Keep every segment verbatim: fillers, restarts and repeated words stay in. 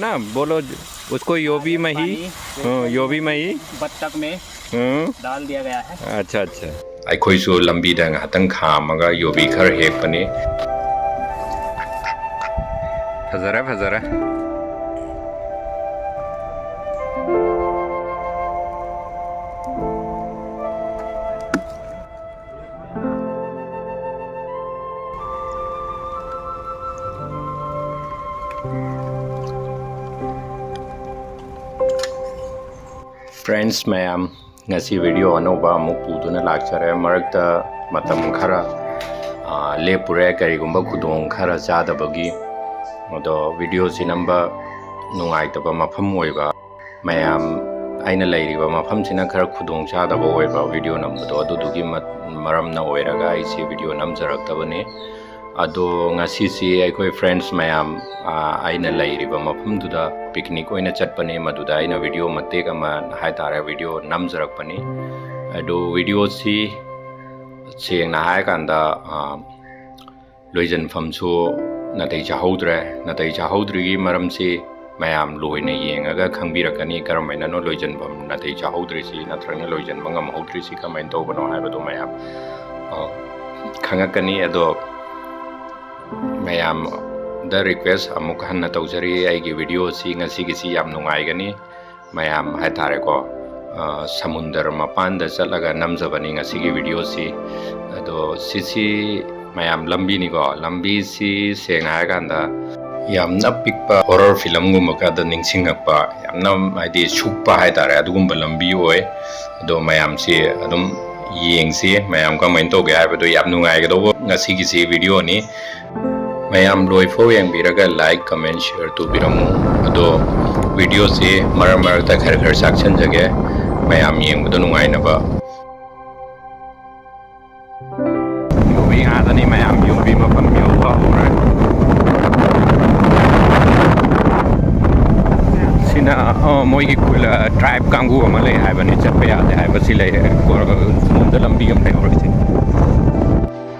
हाँ, बोलो, उसको योबी में ही। पानी हाँ, योबी में ही। बत्तख में हाँ। डाल दिया गया है। अच्छा, अच्छा। ꯑꯩꯈꯣꯏꯁꯨ ꯂꯝꯕꯤꯗ ꯉꯥꯏꯍꯥꯛꯇꯪ ꯈꯥꯝꯃꯒ ꯌꯨꯕꯤ ꯈꯔ ꯍꯦꯛꯄꯅꯤ꯫ ꯐꯖꯔꯦ, ꯐꯖꯔꯦ꯫ Friends ꯃꯌꯥꯝ, ꯉꯁꯤ video ꯑꯅꯧꯕ ꯑꯃꯨꯛ ꯄꯨꯗꯨꯅ ꯂꯥꯛꯆꯔꯦ꯫ ꯃꯔꯛꯇ ꯃꯇꯝ ꯈꯔ, ꯑ, ꯂꯦꯞꯄꯨꯔꯦ, ꯀꯔꯤꯒꯨꯝꯕ ꯈꯨꯗꯣꯡ ꯈꯔ ꯆꯥꯗꯕꯒꯤ꯫ ꯑꯗꯣ videoꯁꯤ ꯅꯝꯕ ꯅꯨꯡꯉꯥꯏꯇꯕ ꯃꯐꯝ ꯑꯣꯏꯕ, ꯃꯌꯥꯝ, ꯑꯩꯅ ꯂꯩꯔꯤꯕ ꯃꯐꯝꯁꯤꯅ ꯈꯔ ꯈꯨꯗꯣꯡ ꯆꯥꯗꯕ ꯑꯣꯏꯕ video ꯅꯝꯕꯗꯣ, ꯑꯗꯨꯗꯨꯒꯤ ꯃ-, ꯃꯔꯝꯅ ꯑꯣꯏꯔꯒ ꯑꯩꯁꯤ video ꯅꯝꯖꯔꯛꯇꯕꯅꯤ꯫ ꯑꯗꯣ ꯉꯁꯤꯁꯤ ꯑꯩꯈꯣꯏ friends ꯃꯌꯥꯝ, ꯑ, ꯑꯩꯅ ꯂꯩꯔꯤꯕ ꯃꯐꯝꯗꯨꯗ picnic ꯑꯣꯏꯅ ꯆꯠꯄꯅꯤ꯫ ꯃꯗꯨꯗ ꯑꯩꯅ video ꯃꯇꯦꯛ ꯑꯃ ꯍꯥꯏꯇꯥꯔꯦ, video ꯅꯝꯖꯔꯛꯄꯅꯤ꯫ ꯑꯗꯣ videoꯁꯤ ꯁꯦꯡꯅ ꯍꯥꯏꯔꯀꯥꯟꯗ, ꯑ, ꯂꯣꯏꯁꯤꯟꯐꯝꯁꯨ ꯅꯥꯇꯩ ꯆꯥꯍꯧꯗ꯭ꯔꯦ꯫ ꯅꯥꯇꯩ ꯆꯥꯍꯧꯗ꯭ꯔꯤꯒꯤ ꯃꯔꯝꯁꯤ ꯃꯌꯥꯝ ꯂꯣꯏꯅ ꯌꯦꯡꯉꯒ ꯈꯪꯕꯤꯔꯛꯀꯅꯤ, ꯀꯔꯝꯍꯥꯏꯅꯅꯣ ꯂꯣꯏꯁꯤꯟꯐꯝ ꯅꯥꯇꯩ ꯆꯥꯍꯧꯗ꯭ꯔꯤꯁꯤ ꯅꯠꯇ꯭ꯔꯒꯅ ꯂꯣꯏꯁꯤꯟꯕ ꯉꯝꯍꯧꯗ꯭ꯔꯤꯁꯤ ꯀꯃꯥꯏꯅ ꯇꯧꯕꯅꯣ ꯍꯥꯏꯕꯗꯨ ꯃꯌꯥꯝ, ꯑ, ꯈꯪꯉꯛꯀꯅꯤ꯫ ꯑꯗꯣ ꯃꯌꯥꯝꯗ request ꯑꯃꯨꯛ ꯍꯟꯅ ꯇꯧꯖꯔꯤ, ꯑꯩꯒꯤ videoꯁꯤ ꯉꯁꯤꯒꯤꯁꯤ ꯌꯥꯝ ꯅꯨꯡꯉꯥꯏꯒꯅꯤ꯫ ꯃꯌꯥꯝ ꯍꯥꯏꯇꯥꯔꯦꯀꯣ, ꯑ, ꯁꯃꯨꯟꯗꯔ ꯃꯄꯥꯟꯗ ꯆꯠꯂꯒ ꯅꯝꯖꯕꯅꯤ ꯉꯁꯤꯒꯤ videoꯁꯤ꯫ ꯑꯗꯣ ꯁꯤꯁꯤ ꯃꯌꯥꯝ ꯂꯝꯕꯤꯅꯤꯀꯣ, ꯂꯝꯕꯤꯁꯤ ꯁꯦꯡꯅ ꯍꯥꯏꯔꯀꯥꯟꯗ ꯌꯥꯝꯅ ꯄꯤꯛꯄ horror filmꯒꯨꯝꯕ ꯈꯔꯗ ꯅꯤꯡꯁꯤꯡꯉꯛꯄ, ꯌꯥꯝꯅ ꯍꯥꯏꯗꯤ ꯁꯨꯛꯄ ꯍꯥꯏꯇꯥꯔꯦ, ꯑꯗꯨꯒꯨꯝꯕ ꯂꯝꯕꯤ ꯑꯣꯏ꯫ ꯑꯗꯣ ꯃꯌꯥꯝꯁꯤ ꯑꯗꯨꯝ ꯌꯦꯡꯁꯤ, ꯃꯌꯥꯝ ꯀꯃꯥꯏꯅ ꯇꯧꯒꯦ ꯍꯥꯏꯕꯗꯣ꯫ ꯌꯥꯝ ꯅꯨꯡꯉꯥꯏꯒꯗꯧꯕ ꯉꯁꯤꯒꯤꯁꯤ videoꯅꯤ꯫ ꯃꯌꯥꯝ ꯂꯣꯏꯐꯥꯎ ꯌꯦꯡꯕꯤꯔꯒ like, comment, share ꯇꯧꯕꯤꯔꯝꯃꯨ꯫ ꯑꯗꯣ videoꯁꯤ ꯃꯔꯛ ꯃꯔꯛꯇ ꯈꯔ ꯈꯔ ꯆꯥꯛꯁꯟꯖꯒꯦ, ꯃꯌꯥꯝ ꯌꯦꯡꯕꯗ ꯅꯨꯡꯉꯥꯏꯅꯕ꯫ ꯌꯨꯕꯤ ꯉꯥꯛꯇꯅꯤ ꯃꯌꯥꯝ, ꯌꯨꯕꯤ ꯃꯐꯝ ꯌꯧꯕ ꯍꯧꯔꯦ꯫ ꯁꯤꯅ, ꯑ, ꯃꯣꯏꯒꯤ ꯈꯨꯜ, ꯑ, tribe ꯀꯥꯡꯕꯨ ꯑꯃ ꯂꯩ ꯍꯥꯏꯕꯅꯤ, ꯆꯠꯄ ꯌꯥꯗꯦ ꯍꯥꯏꯕ꯫ ꯁꯤ ꯂꯩꯔꯦ, ꯁꯣꯝꯗ ꯂꯝꯕꯤ ꯑꯃ ꯂꯩꯍꯧꯔꯤꯁꯦ꯫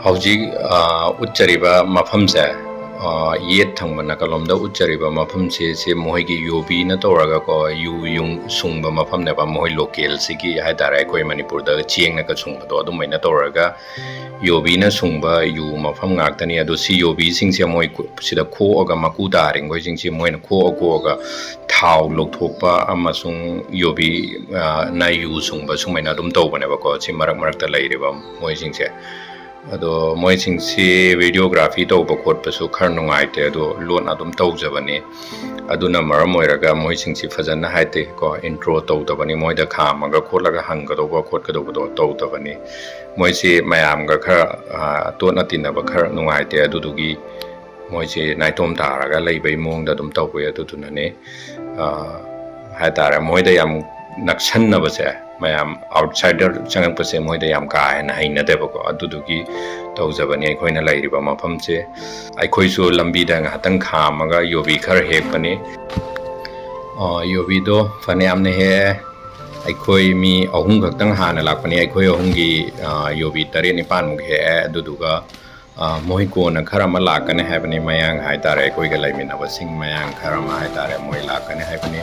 ꯍꯧꯖꯤꯛ, ꯑ, ꯎꯠꯆꯔꯤꯕ ꯃꯐꯝꯁꯦ, ꯑ, ꯌꯦꯠ ꯊꯪꯕ ꯅꯥꯀꯜꯂꯣꯝꯗ ꯎꯠꯆꯔꯤꯕ ꯃꯐꯝꯁꯦ, ꯁꯤ ꯃꯈꯣꯏꯒꯤ ꯌꯨꯕꯤꯅ ꯇꯧꯔꯒꯀꯣ, ꯌꯨ ꯌꯨꯡ ꯁꯨꯡꯕ ꯃꯐꯝꯅꯦꯕ꯫ ꯃꯈꯣꯏ ꯂꯣꯀꯦꯜꯁꯤꯒꯤ ꯍꯥꯏ ꯇꯥꯔꯦ, ꯑꯩꯈꯣꯏ ꯃꯅꯤꯄꯨꯔꯗ ꯆꯦꯡꯅꯒ ꯁꯨꯡꯕꯗꯣ, ꯑꯗꯨꯃꯥꯏꯅ ꯇꯧꯔꯒ ꯌꯨꯕꯤꯅ ꯁꯨꯡꯕ ꯌꯨ ꯃꯐꯝ ꯉꯥꯛꯇꯅꯤ꯫ ꯑꯗꯣ ꯁꯤ ꯌꯨꯕꯤꯁꯤꯡꯁꯦ ꯃꯣꯏ ꯈꯨ-, ꯁꯤꯗ ꯈꯣꯛꯑꯒ, ꯃꯀꯨ ꯇꯥꯔꯤꯈꯣꯏꯁꯤꯡꯁꯤ ꯃꯣꯏꯅ ꯈꯣꯛꯑ ꯈꯣꯛꯑꯒ ꯊꯥꯎ ꯂꯧꯊꯣꯛꯄ ꯑꯃꯁꯨꯡ ꯌꯨꯕꯤ, ꯑ, ꯅ ꯌꯨ ꯁꯨꯡꯕ, ꯁꯨꯃꯥꯏꯅ ꯑꯗꯨꯝ ꯇꯧꯕꯅꯦꯕꯀꯣ, ꯁꯤ ꯃꯔꯛ ꯃꯔꯛꯇ ꯂꯩꯔꯤꯕ ꯃꯣꯏꯁꯤꯡꯁꯦ꯫ ꯑꯗꯣ ꯃꯣꯏꯁꯤꯡꯁꯤ videography ꯇꯧꯕ ꯈꯣꯠꯄꯁꯨ ꯈꯔ ꯅꯨꯡꯉꯥꯏꯇꯦ, ꯑꯗꯣ ꯂꯣꯟ ꯑꯗꯨꯝ ꯇꯧꯖꯕꯅꯤ꯫ ꯑꯗꯨꯅ ꯃꯔꯝ ꯑꯣꯏꯔꯒ ꯃꯣꯏꯁꯤꯡꯁꯤ ꯐꯖꯅ ꯍꯥꯏꯗꯤ ꯀꯣ, intro ꯇꯧꯗꯕꯅꯤ, ꯃꯣꯏꯗ ꯈꯥꯝꯃꯒ ꯈꯣꯠꯂꯒ ꯍꯪꯒꯗꯧꯕ ꯈꯣꯠꯀꯗꯧꯕꯗꯣ ꯇꯧꯗꯕꯅꯤ꯫ ꯃꯣꯏꯁꯤ ꯃꯌꯥꯝꯒ ꯈꯔ, ꯑ, ꯇꯣꯠꯅ ꯇꯤꯟꯅꯕ ꯈꯔ ꯅꯨꯡꯉꯥꯏꯇꯦ, ꯑꯗꯨꯗꯨꯒꯤ ꯃꯣꯏꯁꯤ ꯅꯥꯏꯇꯣꯝ ꯇꯥꯔꯒ ꯂꯩꯕꯩ ꯃꯑꯣꯡꯗ ꯑꯗꯨꯝ ꯇꯧꯋꯦ꯫ ꯑꯗꯨꯗꯨꯅꯅꯦ, ꯑ, ꯍꯥꯏ ꯇꯥꯔꯦ, ꯃꯣꯏꯗ ꯌꯥꯝ ꯅꯛꯁꯟꯅꯕꯁꯦ, ꯃꯌꯥꯝ outsider ꯆꯪꯉꯛꯄꯁꯦ ꯃꯣꯏꯗ ꯌꯥꯝ ꯀꯥ ꯍꯦꯟꯅ ꯍꯩꯅꯗꯦꯕꯀꯣ꯫ ꯑꯗꯨꯗꯨꯒꯤ ꯇꯧꯖꯕꯅꯤ ꯑꯩꯈꯣꯏꯅ ꯂꯩꯔꯤꯕ ꯃꯐꯝꯁꯦ꯫ ꯑꯩꯈꯣꯏꯁꯨ ꯂꯝꯕꯤꯗ ꯉꯥꯏꯍꯥꯛꯇꯪ ꯈꯥꯝꯃꯒ ꯌꯨꯕꯤ ꯈꯔ ꯍꯦꯛꯄꯅꯤ꯫ ꯑ, ꯌꯨꯕꯤꯗꯣ ꯐꯅꯌꯥꯝꯅ ꯍꯦꯛꯑꯦ꯫ ꯑꯩꯈꯣꯏ ꯃꯤ ꯑꯍꯨꯝ ꯈꯛꯇꯪ ꯍꯥꯟꯅ ꯂꯥꯛꯄꯅꯤ꯫ ꯑꯩꯈꯣꯏ ꯑꯍꯨꯝꯒꯤ, ꯑ, ꯌꯨꯕꯤ ꯇꯔꯦꯠ ꯅꯤꯄꯥꯟꯃꯨꯛ ꯍꯦꯛꯑꯦ꯫ ꯑꯗꯨꯗꯨꯒ, ꯑ, ꯃꯣꯏ ꯀꯣꯟꯅ ꯈꯔ ꯑꯃ ꯂꯥꯛꯀꯅꯤ ꯍꯥꯏꯕꯅꯤ, ꯃꯌꯥꯡ ꯍꯥꯏ ꯇꯥꯔꯦ, ꯑꯩꯈꯣꯏꯒ ꯂꯩꯃꯤꯟꯅꯕꯁꯤꯡ ꯃꯌꯥꯡ ꯈꯔ ꯑꯃ ꯍꯥꯏ ꯇꯥꯔꯦ, ꯃꯣꯏ ꯂꯥꯛꯀꯅꯤ ꯍꯥꯏꯕꯅꯤ꯫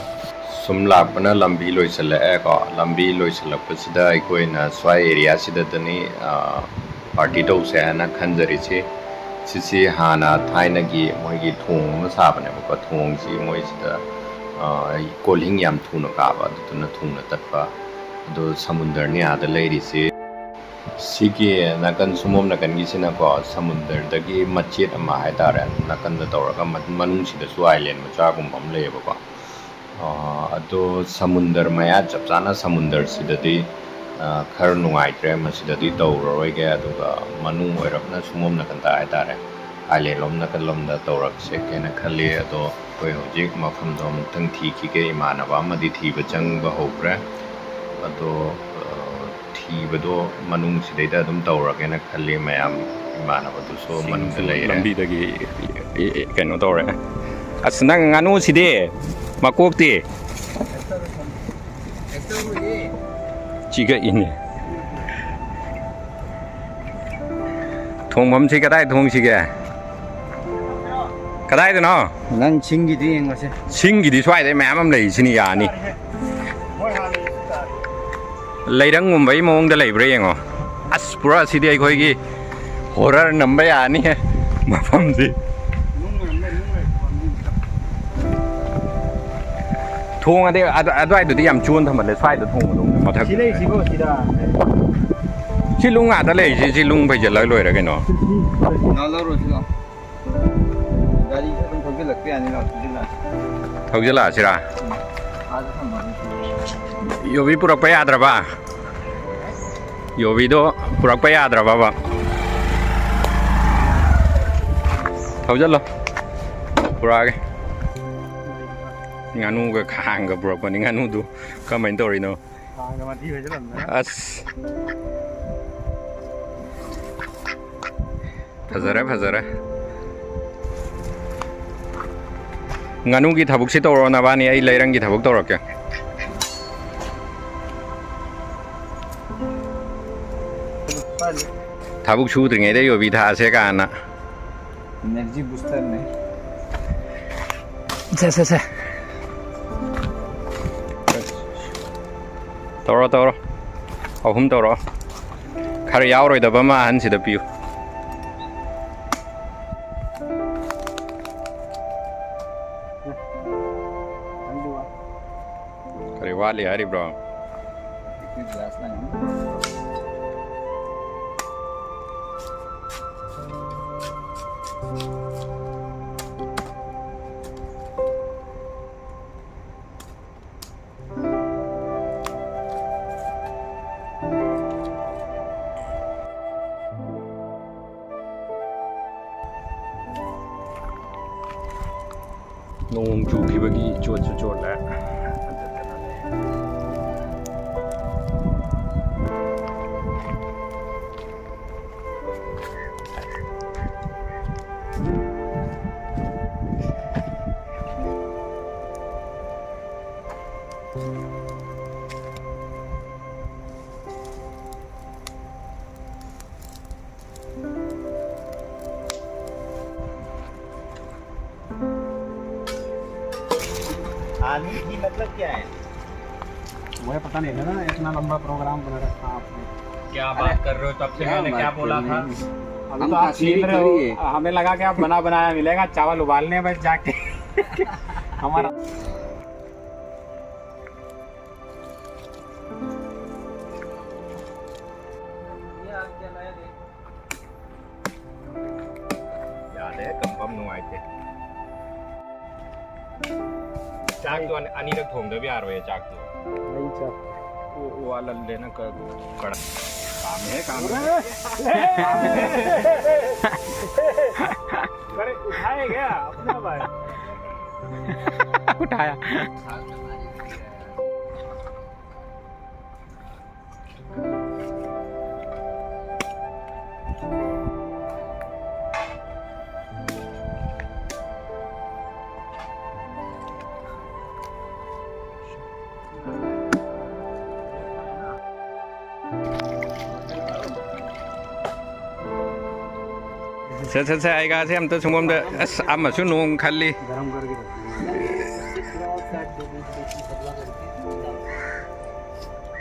ꯁꯨꯝ ꯂꯥꯛꯄꯅ ꯂꯝꯕꯤ ꯂꯣꯏꯁꯤꯜꯂꯛꯑꯦꯀꯣ꯫ ꯂꯝꯕꯤ ꯂꯣꯏꯁꯤꯜꯂꯛꯄꯁꯤꯗ ꯑꯩꯈꯣꯏꯅ ꯁ꯭ꯋꯥꯏ ꯑꯦꯔꯤꯌꯥꯁꯤꯗꯗꯅꯤ, ꯑ, ꯄꯥꯔꯇꯤ ꯇꯧꯁꯦ ꯍꯥꯏꯅ ꯈꯟꯖꯔꯤꯁꯤ꯫ ꯁꯤꯁꯤ ꯍꯥꯟꯅ ꯊꯥꯏꯅꯒꯤ ꯃꯣꯏꯒꯤ ꯊꯣꯡ ꯑꯃ ꯁꯥꯕꯅꯦꯕꯀꯣ꯫ ꯊꯣꯡꯁꯤ ꯃꯣꯏꯁꯤꯗ, ꯑ, ꯀꯣꯜꯍꯤꯡ ꯌꯥꯝ ꯊꯨꯅ ꯀꯥꯕ, ꯑꯗꯨꯗꯨꯅ ꯊꯨꯅ ꯇꯠꯄ꯫ ꯑꯗꯣ ꯁꯃꯨꯟꯗꯔꯅꯤ ꯑꯥꯗ ꯂꯩꯔꯤꯁꯤ꯫ ꯁꯤꯒꯤ ꯅꯥꯀꯟ, ꯁꯣꯝꯂꯣꯝ ꯅꯥꯀꯟꯒꯤꯁꯤꯅꯀꯣ, ꯁꯃꯨꯟꯗꯔꯗꯒꯤ ꯃꯆꯦꯠ ꯑꯃ ꯍꯥꯏ ꯇꯥꯔꯦ, ꯅꯥꯀꯟꯗ ꯇꯧꯔꯒ ꯃ-, ꯃꯅꯨꯡꯁꯤꯗꯁꯨ ꯑꯥꯏꯂꯦꯟ ꯃꯆꯥꯒꯨꯝꯕ ꯑꯃ ꯂꯩꯌꯦꯕꯀꯣ꯫ ꯑ, ꯑꯗꯣ ꯁꯃꯨꯟꯗꯔ ꯃꯌꯥ, ꯆꯞ ꯆꯥꯅ ꯁꯃꯨꯟꯗꯔꯁꯤꯗꯗꯤ, ꯑ, ꯈꯔ ꯅꯨꯡꯉꯥꯏꯇ꯭ꯔꯦ, ꯃꯁꯤꯗꯗꯤ ꯇꯧꯔꯔꯣꯏꯒꯦ꯫ ꯑꯗꯨꯒ ꯃꯅꯨꯡ ꯑꯣꯏꯔꯞꯅ ꯁꯣꯝꯂꯣꯝ ꯅꯥꯀꯟꯗ ꯍꯥꯏ ꯇꯥꯔꯦ, ꯑꯥꯏꯂꯦꯟ ꯂꯣꯝ ꯅꯥꯀꯜꯂꯣꯝꯗ ꯇꯧꯔꯛꯁꯦ ꯍꯥꯏꯅ ꯈꯜꯂꯤ꯫ ꯑꯗꯣ ꯑꯩꯈꯣꯏ ꯍꯧꯖꯤꯛ ꯃꯐꯝꯗꯣ ꯑꯃꯨꯛꯇꯪ ꯊꯤꯈꯤꯒꯦ꯫ ꯏꯃꯥꯟꯅꯕ ꯑꯃꯗꯤ ꯊꯤꯕ ꯆꯪꯕ ꯍꯧꯈ꯭ꯔꯦ꯫ ꯑꯗꯣ, ꯑ, ꯊꯤꯕꯗꯣ ꯃꯅꯨꯡꯁꯤꯗꯩꯗ ꯑꯗꯨꯝ ꯇꯧꯔꯒꯦꯅ ꯈꯜꯂꯤ꯫ ꯃꯌꯥꯝ ꯏꯃꯥꯟꯅꯕꯗꯨꯁꯨ ꯃꯅꯨꯡꯗ ꯂꯩꯔꯦ꯫ ꯂꯝꯕꯤꯗꯒꯤ ꯏ-, ꯏ-, ꯏ-, ꯀꯩꯅꯣ ꯇꯧꯔꯦ꯫ ꯑꯁ, ꯅꯪ ꯉꯥꯅꯨꯁꯤꯗꯤ ꯃꯀꯣꯛꯇꯤ? ꯆꯤꯛꯑꯦꯅꯦ꯫ ꯊꯣꯡꯐꯝꯁꯤ ꯀꯗꯥꯏ ꯊꯣꯡꯁꯤꯒꯦ? ꯀꯗꯥꯏꯗꯅꯣ? ꯅꯪ ꯁꯤꯡꯒꯤꯗꯤ ꯌꯦꯡꯉꯁꯦ꯫ ꯁꯤꯡꯒꯤꯗꯤ ꯁ꯭ꯋꯥꯏꯗꯩ ꯃꯌꯥꯝ ꯑꯃ ꯂꯩ, ꯁꯤꯅꯤ ꯌꯥꯅꯤ꯫ ꯂꯩꯔꯪꯒꯨꯝꯕꯒꯤ ꯃꯑꯣꯡꯗ ꯂꯩꯕ꯭ꯔꯥ ꯌꯦꯡꯉꯣ꯫ ꯑꯁ, ꯄꯨꯔꯥ ꯁꯤꯗꯤ ꯑꯩꯈꯣꯏꯒꯤ horror ꯅꯝꯕ ꯌꯥꯅꯤꯍꯦ, ꯃꯐꯝꯁꯤ꯫ ꯊꯣꯡ ꯑꯗꯩ ꯑꯗ-, ꯑꯗꯨꯋꯥꯏꯗꯨꯗꯤ ꯌꯥꯝ ꯆꯣꯟ ꯊꯝꯃꯜꯂꯦ, ꯁ꯭ꯋꯥꯏꯗ ꯊꯣꯡꯕꯗꯣ ꯃꯊꯛ꯫ ꯁꯤ ꯂꯩꯁꯤꯕꯣ, ꯁꯤꯗ? ꯁꯤ ꯂꯨꯡ ꯉꯥꯛꯇ ꯂꯩꯔꯤꯁꯤ, ꯁꯤ ꯂꯨꯡ ꯐꯩꯖꯜꯂꯒ ꯂꯣꯏꯔꯦ ꯀꯩꯅꯣ꯫ ꯁꯤ, ꯁꯤ, ꯁꯤ꯫ ꯉꯥ ꯂꯧꯔꯨꯁꯤ ꯂꯥꯎ꯫ ꯒꯥꯔꯤꯁꯦ ꯑꯗꯨꯝ ꯊꯧꯖꯤꯜꯂꯛꯄ ꯌꯥꯅꯤ ꯂꯥꯎ, ꯊꯧꯖꯤꯜꯂꯛꯑꯁꯤ꯫ ꯊꯧꯖꯤꯜꯂꯛꯑꯁꯤꯔꯥ? ꯎꯝ꯫ ꯑꯥꯗ ꯊꯝꯃꯒꯦ꯫ ꯌꯣꯕꯤ ꯄꯨꯔꯛꯄ ꯌꯥꯗ꯭ꯔꯕ? ꯌꯣꯕꯤꯗꯣ ꯄꯨꯔꯛꯄ ꯌꯥꯗ꯭ꯔꯕꯕ? ꯊꯧꯖꯜꯂꯣ꯫ ꯄꯨꯔꯛꯑꯒꯦ꯫ ꯉꯥꯅꯨꯒ ꯈꯥꯡꯒ ꯄꯨꯔꯛꯄꯅꯤ꯫ ꯉꯥꯅꯨꯗꯨ ꯀꯃꯥꯏꯅ ꯇꯧꯔꯤꯅꯣ? ꯈꯥꯡꯒ ꯃꯊꯤ ꯐꯥꯏꯖꯜꯂꯝꯗꯅ꯫ ꯑꯁ꯫ ꯐꯖꯔꯦ, ꯐꯖꯔꯦ꯫ ꯉꯥꯅꯨꯒꯤ ꯊꯕꯛꯁꯤ ꯇꯧꯔꯣ ꯅꯕꯥꯅꯤ, ꯑꯩ ꯂꯩꯔꯪꯒꯤ ꯊꯕꯛ ꯇꯧꯔꯛꯀꯦ꯫ ꯊꯕꯛ ꯁꯨꯗ꯭ꯔꯤꯉꯩꯗ ꯌꯣꯕꯤ ꯊꯥꯁꯦ ꯀꯥꯏꯅ꯫ Energy booster ꯅꯦ꯫ ꯁꯦ, ꯁꯦ, ꯁꯦ꯫ ꯇꯧꯔꯣ, ꯇꯧꯔꯣ꯫ ꯑꯍꯨꯝ ꯇꯧꯔꯣ꯫ ꯈꯔ ꯌꯥꯎꯔꯣꯏꯗꯕ ꯑꯃ ꯑꯍꯟꯁꯤꯗ ꯄꯤꯌꯨ꯫ ꯀꯔꯤ ꯋꯥꯠꯂꯤ ꯍꯥꯏꯔꯤꯕ꯭ꯔꯣ? ꯅꯣꯡ ꯆꯨꯈꯤꯕꯒꯤ ꯆꯣꯠꯁꯨ ꯆꯣꯠꯂꯦ꯫ आने की मतलब क्या है? मुझे पता नहीं था ना, इतना लंबा प्रोग्राम बना रखा आपने। क्या बात कर रहे हो? तब से क्या मैंने क्या बात बोला कर रहे था? हैं? अभी हम तो आप काश्मीरी छीन रहे हो। थोड़ी है। हमें लगा कि आप बना बनाया मिलेगा, चावल उबालने हैं बस जाके। हमारा याद है, कंफर्म नो आए थे। चाक तो अन-, अनिरक होंगे भी आ रहे हैं, चाक तो। नहीं, चाक। वो, वो वाला लेना क-, कड़ा। काम है, काम है। अरे, उठाए गया, अपना भाई। उठाया। ꯁꯦ, ꯁꯦ, ꯁꯦ, ꯑꯩꯒꯥꯁꯦ ꯑꯃꯇ ꯁꯨꯝꯕꯝꯗ, ꯑꯁ, ꯑꯃꯁꯨ ꯅꯣꯡ ꯈꯜꯂꯤ꯫ गरम करके रखो।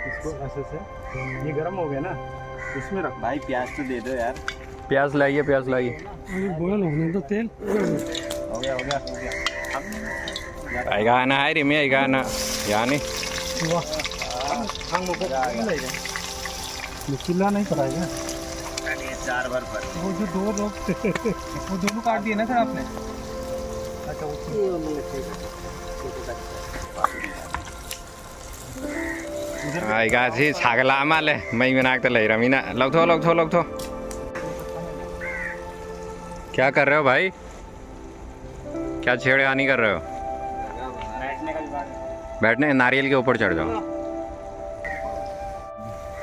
इसको ऐसे से, ये गरम हो गया ना, इसमें रख। भाई, प्याज तो दे दो यार। प्याज लाइए, प्याज लाइए। अभी बॉयल होने दो तेल। हो गया, हो गया, हो गया। ꯑꯩꯒꯥꯅ ꯍꯥꯏꯔꯤꯃꯤ, ꯑꯩꯒꯥꯅ꯫ ꯌꯥꯅꯤ꯫ वाह। हम लोग को नहीं लग रहा। ये चूल्हा नहीं पड़ा है क्या? चार बार पर। वो जो दो लोग, वो दोनों काट दिए ना सर आपने? अच्छा, वो ये वाला ठीक है। ठीक है, ठीक है। ꯑꯩꯒꯥꯁꯤ ꯁꯥꯒꯠꯂꯛꯑ ꯃꯥꯜꯂꯦ, ꯃꯩ ꯃꯅꯥꯛꯇ ꯂꯩꯔꯃꯤꯅ꯫ ꯂꯧꯊꯣꯛ, ꯂꯧꯊꯣꯛ, ꯂꯧꯊꯣꯛ꯫ क्या कर रहे हो भाई? क्या छेड़खानी कर रहे हो? बैठने, नारियल के ऊपर चढ़ जाओ।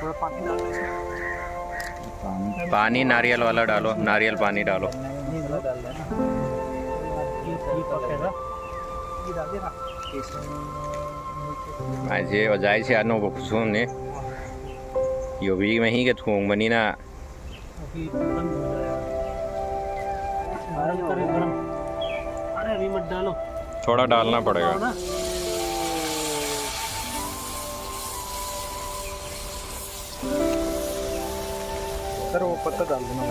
थोड़ा पानी डाल दो इसमें। पानी नारियल वाला डालो, नारियल पानी डालो। ये, ये पकेगा। ये डाल देना। ꯃꯥꯏꯁꯦ ꯑꯣꯖꯥ ꯑꯩꯁꯦ ꯑꯅꯧꯕ ꯈꯨꯠꯁꯨꯝꯅꯤ꯫ ꯌꯨꯕꯤ ꯃꯍꯤꯒ ꯊꯣꯡꯕꯅꯤꯅ꯫ अभी बंद हो जाएगा। गरम करें, गरम। अरे, अभी मत डालो। थोड़ा डालना पड़ेगा। ना। सर, वो पत्ता डाल देना।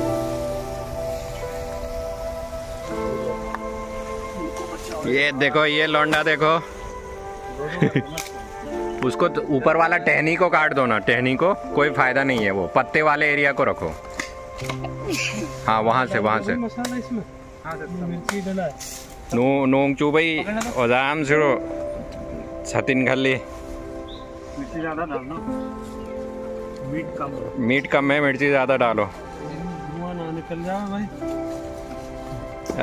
ये देखो, ये लौंडा देखो। उसको तो ऊपर वाला टहनी को काट दो ना, टहनी को। कोई फायदा नहीं है, वो पत्ते वाले एरिया को रखो। हाँ, वहाँ से, वहाँ से। मसाला इसमें। हाँ सर। मिर्ची डला है। ꯅꯣꯡ ꯆꯨꯕꯩ ꯑꯣꯖꯥ ꯑꯃꯁꯨ ꯁꯥꯇꯤꯟ ꯈꯜꯂꯤ꯫ मिर्ची ज़्यादा डालना, मीट कम। मीट कम है, मिर्ची ज़्यादा डालो। धुआं ना निकल जाए भाई।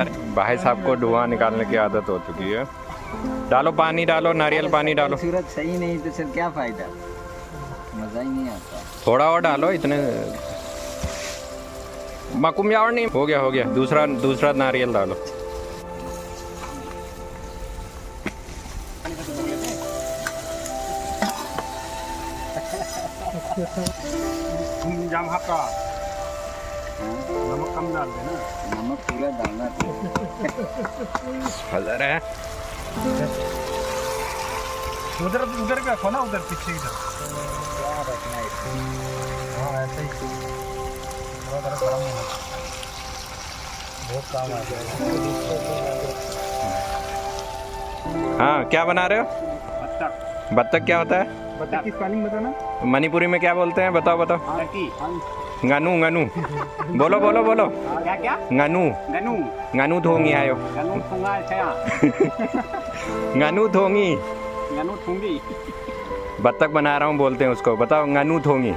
अरे, भाई साहब को धुआं निकालने की आदत हो चुकी है। डालो, पानी डालो, नारियल पानी डालो। खूबसूरत सही नहीं तो सर क्या फ़ायदा, मज़ा ही नहीं आता। थोड़ा और डालो, इतने। मकुम यार नहीं, हो गया, हो गया। दूसरा, दूसरा नारियल डालो। जाम हाका। नमक कम डाल देना। नमक पूरा डालना चाहिए। फजर है। उधर, उधर का खोला, उधर पीछे इधर। क्या रखना है इसमें? हाँ, ऐसे ही। थोड़ा, थोड़ा गरम होना। बहुत काम आ गया। हाँ, क्या बना रहे हो? बत्तख। बत्तख क्या होता है? बत्तख की स्पेलिंग बताना। मणिपुरी में क्या बोलते हैं? बताओ, बताओ। हाँ। Turkey। Nganu, nganu। बोलो, बोलो, बोलो। क्या, क्या? Nganu। Nganu। Nganu thongi ayo। Nganu thonga है क्या? Nganu thongi। Nganu thongi। बत्तख बना रहा हूँ बोलते हैं उसको, बताओ, nganu thongi।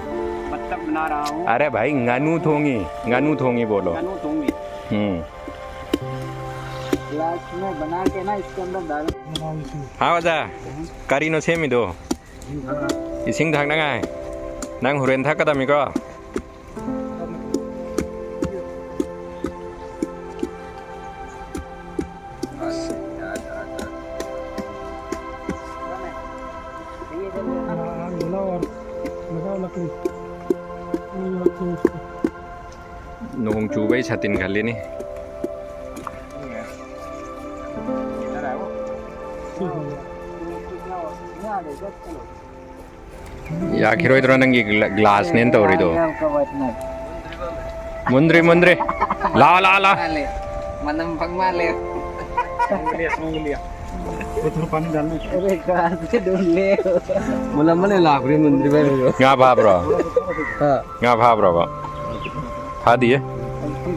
बत्तख बना रहा हूँ। अरे भाई, nganu thongi, nganu thongi बोलो। Nganu thongi। हम्म। ग्लास में बना के ना इसके अंदर डाल। हाँ, बजा। करी नो सेमी दो। इसिंग धाक ना है। नंग हुरेन था कदम को। हाँ, हाँ, जलाओ और लगाओ लकड़ी। ये रखो इसको। ꯅꯣꯡ ꯆꯨꯕꯩ ꯁꯥꯇꯤꯟ ꯈꯜꯂꯤꯅꯤ꯫ ꯌꯥꯈꯤꯔꯣꯏꯗ꯭ꯔꯣ ꯅꯪꯒꯤ ꯒ꯭ꯂꯥ-, ꯒ꯭ꯂꯥꯁꯅꯦꯅ ꯇꯧꯔꯤꯗꯣ? ꯃꯨꯟꯗ꯭ꯔꯤ, ꯃꯨꯟꯗ꯭ꯔꯤ꯫ ꯂꯥꯛꯑꯣ, ꯂꯥꯛꯑꯣ, ꯂꯥꯛꯑꯣ꯫ ꯃꯥꯜꯂꯦ꯫ ꯃꯅꯝ ꯐꯪ ꯃꯥꯜꯂꯦ꯫ वो थोड़ा पानी डालना है। अरे, कहाँ से ढूंढ ले? ꯃꯨꯜꯂꯝꯃꯅꯦ, ꯂꯥꯛꯄꯗꯤ ꯃꯨꯟꯗ꯭ꯔꯤꯕꯩ꯫ ꯉꯥ ꯐꯥꯕ꯭ꯔꯣ? ꯍꯥ꯫ ꯉꯥ ꯐꯥꯕ꯭ꯔꯣꯕ? ꯐꯥꯗꯤꯌꯦ꯫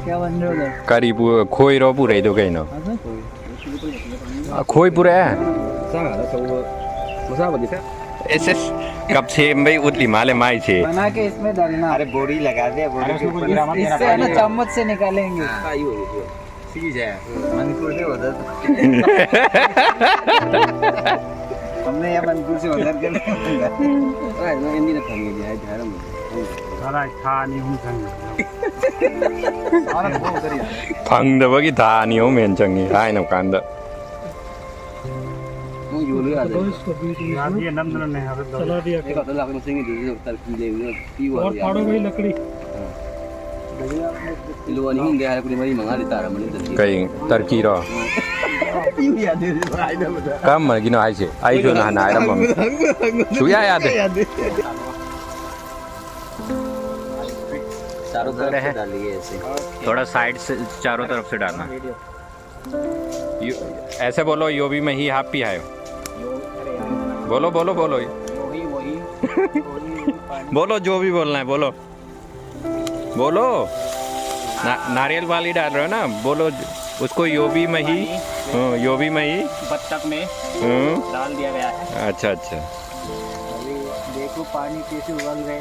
क्या बन रहे हो उधर? ꯀꯔꯤ ꯄꯨ-, ꯈꯣꯏꯔꯣ ꯄꯨꯔꯛꯏꯗꯣ ꯀꯩꯅꯣ? हाँ, सर। ꯑ, ꯈꯣꯏ ꯄꯨꯔꯛꯑꯦ꯫ ꯆꯥ ꯉꯥꯛꯇ ꯊꯧꯕ ꯃꯆꯥꯕꯨꯗꯤ ꯈꯔ ꯑꯦꯁ ꯑꯦꯁ, ꯀꯞ ꯁꯦꯝꯕꯩ ꯎꯠꯂꯤ ꯃꯥꯜꯂꯦ ꯃꯥꯏꯁꯦ꯫ बना के इसमें डालना। अरे, बोरी लगा दे, बोरी के ऊपर। इससे है ना, चम्मच से निकालेंगे। हाँ, ये हो गया। ꯁꯤꯒꯤꯁꯦ ꯃꯅꯤꯄꯨꯔꯗꯩ ꯑꯣꯔꯗꯔ꯫ हमने यहाँ मणिपुर से ऑर्डर कर लिया। ꯀꯗꯥꯏꯗꯅꯣ ꯑꯦꯝꯕꯤꯗ ꯐꯪꯉꯦꯗꯤ ꯍꯥꯏꯗꯤ ꯍꯥꯏꯔꯝꯕꯅꯦ꯫ ꯉꯔꯥꯡ ꯊꯥ ꯑꯅꯤ ꯑꯍꯨꯝ ꯆꯪꯉꯦ꯫ ꯐꯪꯗꯕꯒꯤ ꯊꯥ ꯑꯅꯤ ꯑꯍꯨꯝ ꯍꯦꯟꯅ ꯆꯪꯉꯤ ꯍꯥꯏꯅ ꯀꯥꯟꯗ꯫ ꯃꯣꯏ ꯌꯣꯜꯂꯨ ꯌꯥꯗꯦ꯫ ꯌꯥꯗꯦ, ꯅꯝꯗꯅꯅꯦ ꯍꯥꯏꯕ ꯇꯧꯔꯦ꯫ ꯑꯩ ꯈꯛꯇ ꯂꯥꯛꯀꯅꯤ ꯆꯤꯡꯒꯤꯗꯨꯁꯨ ꯇꯔꯀꯤ ꯂꯩꯕꯗꯨ ꯄꯤꯌꯨ और ꯍꯥꯏꯕ फाड़ो ꯌꯥꯗꯦ꯫ भाई लकड़ी। ꯀꯤꯂꯣ ꯑꯅꯤ ꯑꯍꯨꯝꯗꯤ ꯍꯥꯏꯔꯛꯄꯗꯤ ꯃꯔꯤ ꯃꯉꯥꯗꯤ ꯇꯥꯔꯝꯃꯅꯤ ꯇꯔꯀꯤ꯫ ꯀꯩ ꯇꯔꯀꯤꯔꯣ? ꯄꯤꯌꯨ ꯌꯥꯗꯦ ꯍꯥꯏꯅꯕꯗ꯫ ꯀꯔꯝꯕꯒꯤꯅꯣ ꯍꯥꯏꯁꯦ? ꯑꯩꯁꯨ ꯅꯍꯥꯟ ꯍꯥꯏꯔꯝꯃꯝꯃꯤ꯫ ꯁꯨꯌꯥ ꯌꯥꯗꯦ꯫ चारों तरफ से डालिए ऐसे। थोड़ा साइड से, चारों तरफ से डालना। यू-, ऐसे बोलो, यो भी मैं ही हाफ पी आयो। बोलो, बोलो, बोलो। बोलो, जो भी बोलना है, बोलो। बोलो। ना-, नारियल वाली डाल रहे हो ना? बोलो, उसको यो भी मैं ही, हाँ, यो भी मैं ही। बत्तख में हम्म, डाल दिया गया है। अच्छा, अच्छा। अभी देखो पानी कैसे उबल रहे।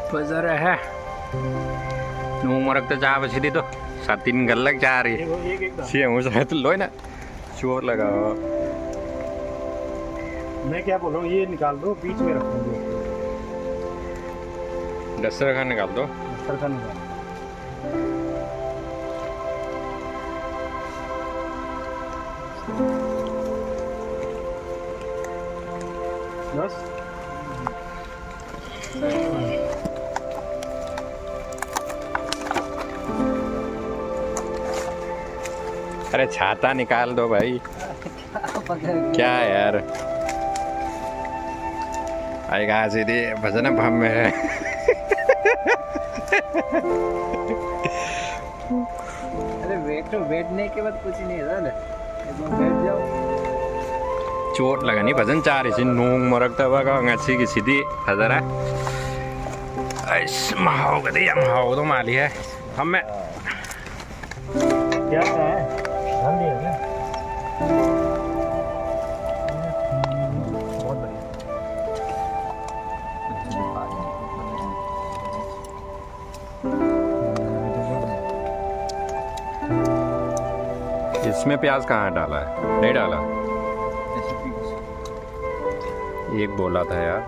ꯐꯖꯔꯦꯍꯦ꯫ ꯅꯣꯡ ꯃꯔꯛꯇ ꯆꯥꯕꯁꯤꯗꯤ ꯇꯣ꯫ ꯁꯥꯇꯤꯟ ꯈꯜꯂꯒ ꯆꯥꯔꯤ꯫ ꯁꯤ ꯑꯃꯨꯛ ꯁꯥꯇꯤꯟ ꯂꯣꯏꯅ ꯆꯣꯠꯂꯒ꯫ मैं क्या बोल रहा हूँ, ये निकाल दो, बीच में रखो। दस्तरखान निकाल दो। दस्तरखान निकाल। बस। अरे छाता निकाल दो भाई। क्या यार, ꯑꯩꯒꯥꯁꯤꯗꯤ ꯐꯖꯅ ꯐꯝꯃꯦ꯫ अरे बैठो, बैठने के बाद कुछ नहीं है, बैठ जाओ। ꯆꯣꯠꯂꯒꯅꯤ ꯐꯖꯅ ꯆꯥꯔꯤꯁꯤ ꯅꯣꯡ ꯃꯔꯛꯇꯕꯒ꯫ ꯉꯁꯤꯒꯤꯁꯤꯗꯤ ꯐꯖꯔꯦ꯫ ꯑꯩꯁ, ꯃꯍꯥꯎꯒꯗꯤ ꯌꯥꯝ ꯍꯥꯎꯒꯗꯧ ꯃꯥꯜꯂꯤꯍꯦ꯫ ꯊꯝꯃꯦ꯫ क्या है? ढल दिया क्या? बहुत बढ़िया। इसमें प्याज कहाँ डाला है? नहीं डाला। एक बोला था यार।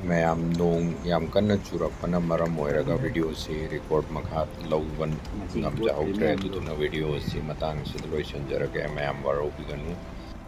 ꯃꯌꯥꯝ, ꯅꯣꯡ ꯌꯥꯝ ꯀꯟꯅ ꯆꯨꯔꯛꯄꯅ ꯃꯔꯝ ꯑꯣꯏꯔꯒ ꯚꯤꯗꯤꯑꯣꯁꯤ ꯔꯦꯀꯣꯔꯗ ꯃꯈꯥ ꯂꯧꯕ ꯉꯝꯖꯍꯧꯗ꯭ꯔꯦ꯫ ꯑꯗꯨꯗꯨꯅ ꯚꯤꯗꯤꯑꯣꯁꯤ ꯃꯇꯥꯡꯁꯤꯗ ꯂꯣꯏꯁꯤꯟꯖꯔꯒꯦ꯫ ꯃꯌꯥꯝ ꯋꯥꯔꯧꯕꯤꯒꯅꯨ꯫